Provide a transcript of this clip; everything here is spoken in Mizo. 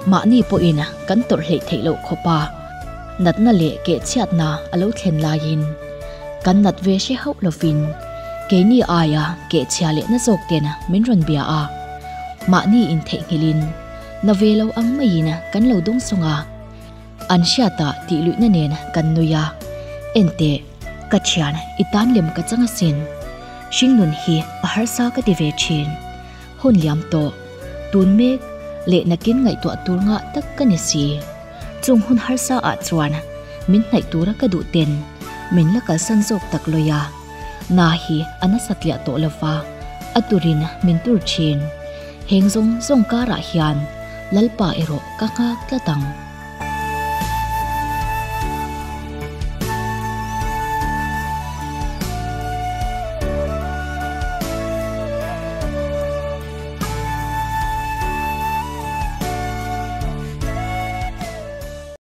Mahni pawhin kan tawrh hleih theih loh khawp a, natna leh kehchhiatna a lo thlen laiin kan nat ve hre hauh lovin keini aia kehchhia leh na zawk ten min rawn bia a, mahni intheihnghilhin na ve lo ang maiin kan lo dawng sawng a, an hriatah tih luihna nen kan nui a, Enteh, ka thian i tan lem ka chang asin, hringnun hi a harsa ka ti ve thin. Hun liam tawh, tun mek leh nakin ngaihtuah tur ngah tak ka ni si. Chung hun harsa ah chuan min hnaih tura ka duh ten min la kalsan zawk tak lawi a, na hi a nasa tliah tawh lova, a turin min tur thin. Heng zawng zawng karah hian Lalpa erawh ka nghak tlat ang.